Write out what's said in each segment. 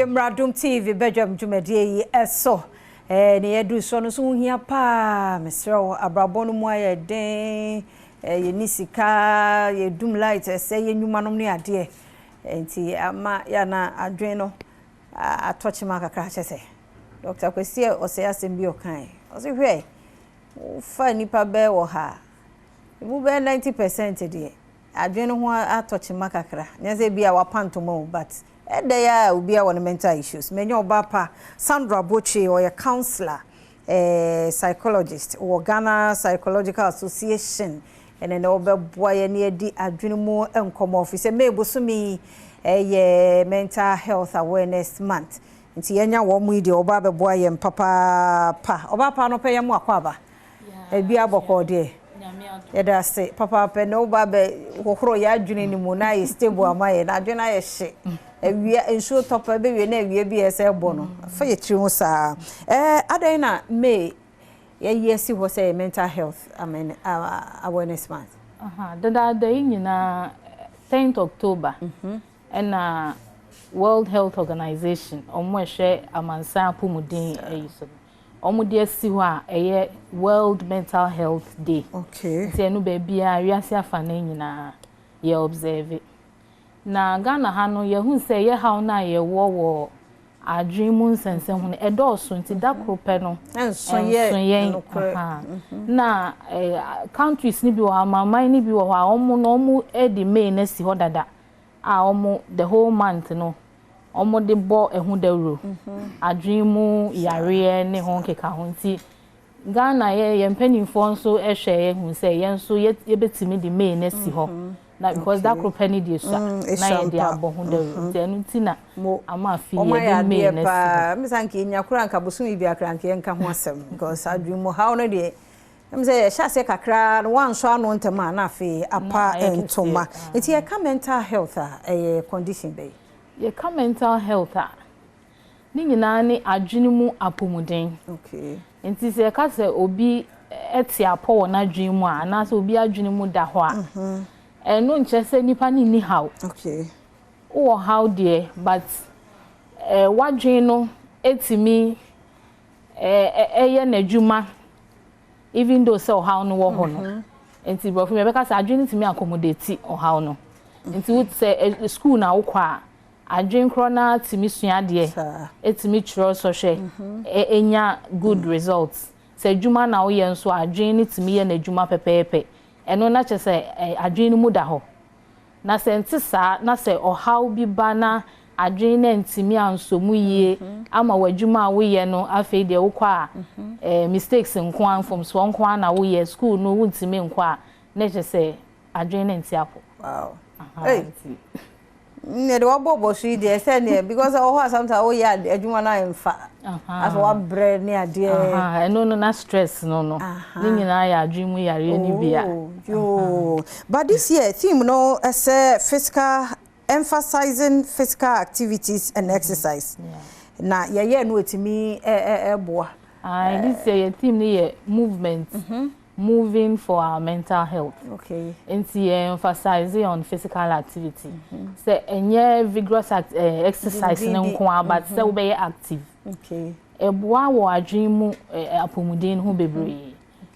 Mmra Adom TV bɛdwam dwumadie yi ɛso. Ne yɛduru soɔ no so ho hia paa. Mesrɛ wo, abrabɔ no mu ayɛ den, yɛni sika, yɛdum light, ɛsɛ yɛ nnwuma nom ne adeɛ. Nti ama yɛana adwene no atɔ kyema kakra. Kyɛ sɛ Dr. Kwasi ɔsɛ asɛm bi ɔkae. Ɔsɛ hwɛ, wofa nnipa bɛɛ wɔ ha a, emu bɛyɛ 90% deɛ adwene no ho atɔ kyema kakra. Nyɛ sɛ bi a wapa ntoma o, but ɛdɛ yɛ a obi a wɔ ne mental issues. Menya ɔbaa pa Sandra Botwe, ɔyɛ counselor, psychologist wɔ Ghana Psychological Association. Ɛnɛ na ɔbɛboa yɛ ne yɛdi adwene mu nkɔmmɔ fi sɛ May bosome yi ɛyɛ Mental Health Awareness Month, nti yɛnya wɔn mu yi deɛ ɔba abɛboa yɛn papaapa. Ɔbaa pa no pɛ yɛn mu akɔ aba ebi abɔkɔ deɛ, yɛda ase papaapa na ɔba abɛ hohoro yɛ adwene ne mu na ayɛ stable ama yɛ na adwene ayɛ hye. Awia nsuo tɔpɛ bɛwie na awia bi ɛsɛ ɛbɔ no fa yɛ tiri ho saa. Adan na May yɛyi asi hɔ sɛ yɛ Mental Health Awareness Month? Dadaada yi nyinaa, 10th October ɛna World Health Organization, ɔmo ɛhwɛ amansan apɔmuden ɛyi so no, ɔmo de asi hɔ a ɛyɛ World Mental Health Day. Nti ɛno baabiara wiase afa ne nyinaa yɛ observe. Na Ghana ha no, yɛhu sɛ yɛ haw no a yɛwɔ wɔ adwene mu nsɛnsɛm ho no ɛdɔɔso, nti da koro pɛ no ɛnso yɛ ɛnso yɛn. Nokorɛ. Na countries ni bi wɔ hɔ, amanaman ni bi wɔ hɔ a ɔmo no ɔmo de May no asi hɔ dada a ɔmo the whole month no ɔmo de bɔ ɛho dawuro, adwene mu yareɛ ne ho nkeka ho. Nti Ghana yɛ yɛn mpanimfoɔ nso hwɛ yɛ hu sɛ yɛn nso yɛbɛtumi de May no asi hɔ na because da koro pɛ ne deɛ sua na esua yɛde mpa. Abɔ ho dawuro, nti ɛno nti na Mo ama afi ɔmo ayɛ yɛde May adeɛ no asi hɔ. Paa mesa nka yɛnya kora nka bosome bi akora nka yɛnka ho asɛm because adwene mu haw no deɛ sɛ yɛhyɛ aseɛ kakra no wansɔ ano ntɛm a, na afei apa ayɛ kɛseɛ. Ntoma. Nti yɛka mental health a, ɛyɛ condition bɛyi? Yɛka mental health a, ne nyinaa ne adwene mu apɔmuden. Nti sɛ yɛka sɛ obi te apɔ wɔ n'adwene mu a, anaasɛ obi adwene mu da hɔ a, ɛno nkyerɛ sɛ nipa no nni haw. Wowɔ haw deɛ, but w'adwene no etumi ɛyɛ n'adwuma even though sɛ ɔhaw no wɔ hɔ no. Nti borɔfo mi yɛbɛka sɛ adwene no tumi accommodate ɔhaw no. Nti wo sɛ school na wokɔ a, adwene korɔ na tumi sua adeɛ, etumi twerɛ sɔhwɛ, enya good results. Sɛ adwuma na woyɛ nso a, adwene no tumi yɛ n'adwuma pɛpɛɛpɛ. Ɛno na kyerɛ sɛ adwene no mu da hɔ. Na sɛ nte saa na sɛ ɔhaw bi ba na adwene no ntumi ansɔ mu yie ama w'adwuma a woyɛ no, afei deɛ wokɔ a mistakes nko a, mfomsoɔ nko a na woyɛ, school no wontumi nkɔ a, na kyerɛ sɛ adwene no nte apɔ. Hey. Nne de wabɔ bɔ so yi deɛ sɛ neɛ because ɛwɔ hɔ a sometimes woyɛ adwuma no ayɛ asɛ wabrɛ ne adeɛ. Ɛno no na stress no ne nyinaa yɛ adwene mu yareɛ no bi a. Oh, yo. But this year theme no ɛsɛ physical, emphasizing physical activities and exercise. Na yɛyɛ no etimi ɛboa? Aye, this year yɛ theme no yɛ movement, moving for our mental health. Nti yɛ emphasize on physical activity. Sɛ ɛnyɛ vigorous exercise ne nko ara, but sɛ wobɛyɛ active. Ɛboa wɔ adwene mu apɔmuden ho bebree.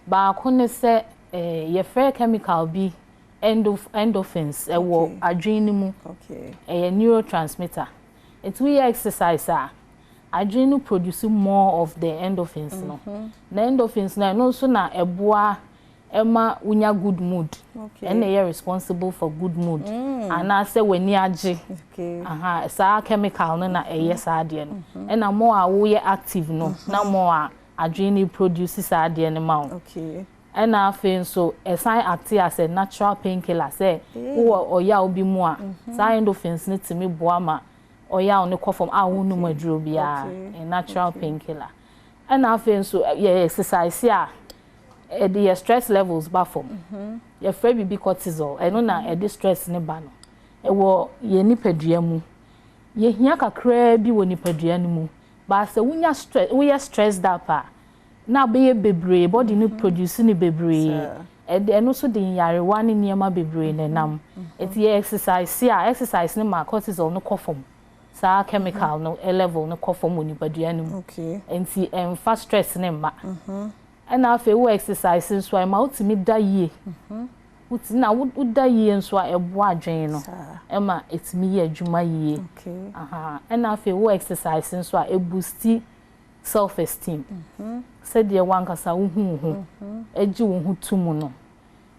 Baako ne sɛ yɛfrɛ chemical bi endorphins ɛwɔ adwene no mu. Ɛyɛ neurotransmitter. Nti woyɛ exercise a, adwene no produce more of the endorphins no. Na endorphins no, ɛno nso na ɛboa ɛma wonya good mood. Ɛna ɛyɛ responsible for good mood anaasɛ w'ani agye. Aha, saa chemical no na ɛyɛ saa adeɛ no. Ɛna more a woyɛ active no, na more a adwene no produce saa adeɛ no ma wo. Ɛna afei nso ɛsan act as a natural painkiller. Sɛ wowɔ ɔyaw bi mu a, saa endorphins no tumi boa ma ɔyaw no kɔ fam a wonnom aduro biara. A natural painkiller. Ɛna afei nso yɛ exercise a, ɛde yɛ stress levels ba fam. Yɛfrɛ biribi cortisol, ɛno na ɛde stress ne ba no. Ɛwɔ yɛn nipadua mu, yɛhia kakraa bi wɔ nipadua no mu baasa. Wonya stress, woyɛ stressed up a, na abɛyɛ bebree, body no produce ne bebree. Ɛde ɛno nso de nyarewa ne nneɛma bebree na ɛnam. Nti yɛ exercise a, exercise ne ma cortisol no kɔ fam. Saa chemical no level no kɔ fam wɔ nipadua no mu. Nti ɛmfa stress ne mma. Ɛna afei wo exercise nso a, ɛma wotumi da yie. Wotumi na woda yie nso a, ɛboa adwene no ɛma ɛtumi yɛ adwuma yie. Ɛna afei wo exercise nso a, ɛboosti self esteem, sɛdeɛ wankasa wohu wo ho, ɛgye wo ho to mu no,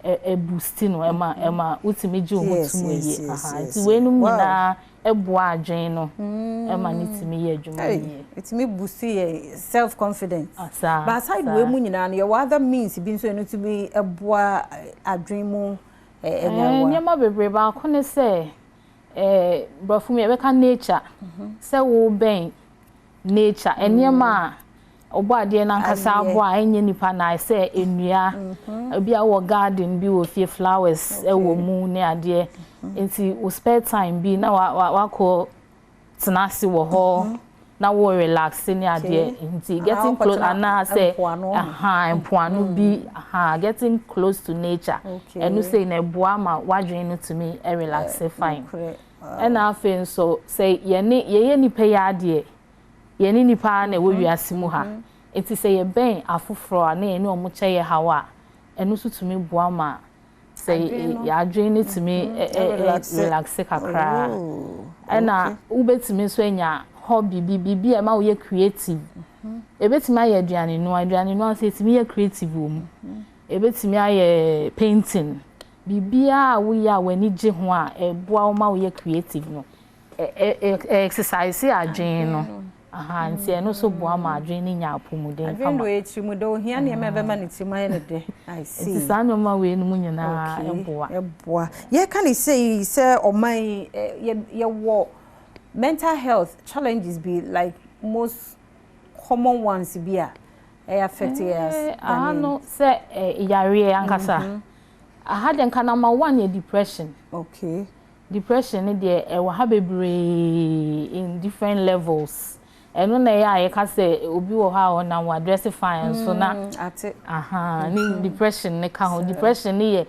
ɛboosti no, ɛma wotumi gye wo ho to mu yie. Nti weinom nyinaa ɛboa adwene no ɛma ne tumi yɛ adwuma yie. Ɛtumi boosti yɛ self confidence. But aside wei mu nyinaa no, yɛwɔ other means bi nso ɛno tumi ɛboa adwene mu ɛnyarewa? Nneɛma bebree. Baako ne sɛ borɔfo mu yɛbɛka nature, sɛ wobɛn nature, nneɛma a ɔbɔ adeɛ nankasa abɔ a ɛnyɛ nipa na sɛ nnua, ebi a wɔ garden bi wɔ fie, flowers ɛwɔ mu ne adeɛ. Nti wo spare time bi na wakɔ tena ase wɔ hɔ na wo relax ne adeɛ. Nti getting close, anaasɛ aha mpoano bi aha, getting close to nature, ɛno sɛ na ɛboa ma wadwene no tumi relax fine. Ɛna afei nso sɛ yɛne yɛyɛ nipa yɛ adeɛ, yɛne nipa na ɛwɔ wiase mu ha, nti sɛ yɛbɛn afoforɔ a na yɛne wɔn kyɛ yɛ haw a, ɛno nso tumi boa ma sɛ yɛadwene no tumi relax kakra. Ɛna wobɛtumi nso anya hobby bi, biribi a ɛma woyɛ creative. Ebɛtumi ayɛ aduane noa. Aduane noa nso etumi yɛ creative wɔ mu. Ebɛtumi ayɛ painting, biribiara a woyɛ a w'ani gye ho a ɛboa wo ma woyɛ creative no, ɛ exercise adwene no aha. Nti ɛno nso boa ma adwene no nya apɔmuden. Kama. Adwene do etiri mu de ohia nneɛma ɛbɛma ne tirim ayɛ ne dɛ. I see. Nti saa nneɛma wei no mu nyinaa ɛboa. Ɛboa. Yɛka ne sɛ sɛ ɔman yɛwɔ mental health challenges bi, like most common ones bi a ɛyɛ affect yɛ? Aha no sɛ yareɛ ankasa aha deɛ, nka number one yɛ depression. Depression ne deɛ, ɛwɔ ha bebree in different levels. Ɛno na ɛyɛ a yɛka sɛ obi wɔ hɔ a ɔnam wɔ address fine nso na ate. Aha ne depression ne ka ho. Depression ne yɛ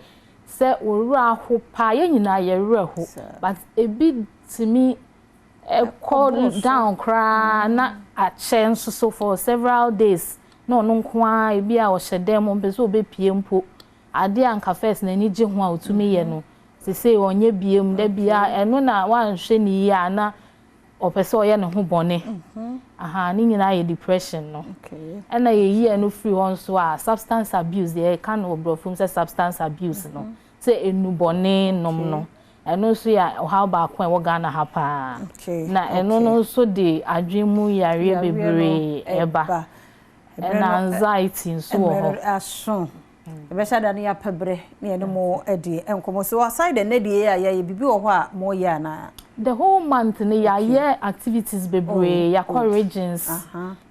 sɛ owura aho paa. Yɛn nyinaa yɛwerɛ ho, but ebi tumi ɛkɔ down koraa na akyɛ nso so for several days na ɔno nko ara, ebi a ɔhyɛ dan mu, mpɛ sɛ ɔbɛpie mpo. Adeɛ a nka first n'ani gye ho a otumi yɛ no, sese ɔnyɛ biem da bia. Ɛno na wanhwɛ ne yie a, na ɔpɛ sɛ ɔyɛ ne ho bɔne. Aha ne nyinaa yɛ depression no. Ɛna yɛyi ɛno firi hɔ nso a, substance abuse deɛ, yɛka no wɔ borɔfo mu sɛ substance abuse no, sɛ enubɔne nom no, ɛno nso yɛ ɔhaw baako a ɛwɔ Ghana ha paa. Na ɛno no nso de adwene mu yareɛ bebree ɛba. Ɛna anxiety nso wɔ hɔ. Aso ɛbɛhyɛ da ne yɛapɛ berɛ ne yɛne mo adi nkɔmmɔ. So aside ɛnɛ deɛ a yɛyɛ, biribi wɔ hɔ a moyɛ anaa? The whole month no, yɛayɛ activities bebree. Yɛakɔ regions,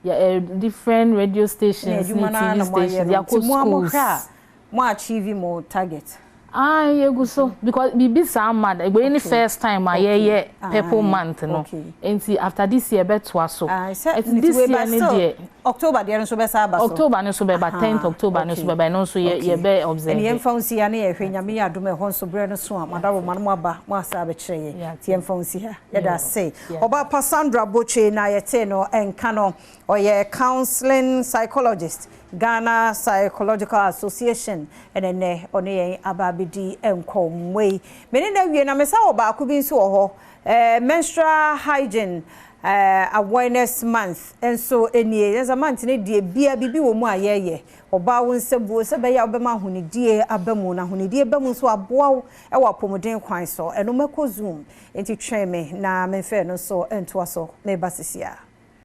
yɛ different radio stations ne TV stations, yɛakɔ schools. Mo achieve mo target? Ah, yɛgu so, because biribi saa ma wei ne first time a yɛyɛ Purple Month no. Nti after this year bɛtoa so. Nti this year ne deɛ, October deɛ nso bɛsa aba so. October no nso bɛba, 10th October no nso bɛba. Ɛno nso yɛ yɛbɛ observe. Ɛne yɛmfa wo nsi ha ne yɛhwɛ. Nyame yɛ adom, ɛhɔ nso berɛ no so a, madaroma no mo aba mo asa abɛkyerɛ yɛ. Nti yɛmfa wo nsi ha. Yɛda ase. Ɔbaa pa Sandra Botwe na yɛtee no ɛnka no. Ɔyɛ counseling psychologist, Ghana Psychological Association. Ɛnɛ nɛ ɔne yɛn aba abɛdi nkɔmmɔ yi. Mene na wie na mesa wɔ baako bi nso wɔ hɔ, Menstrual Hygiene Awareness Month nso nie. Yɛsɛ month no deɛ bia biribi wɔ mu a yɛyɛ ɔbaa wo nsa buo sɛ bɛyɛ a wobɛma ahonidie aba mu, na ahonidie ba mu nso aboa wo wɔ apɔmuden kwan so. Ɛno mɛkɔ Zoom, nti twɛn me na memfɛ no nso ntoa so. Meba sisi a.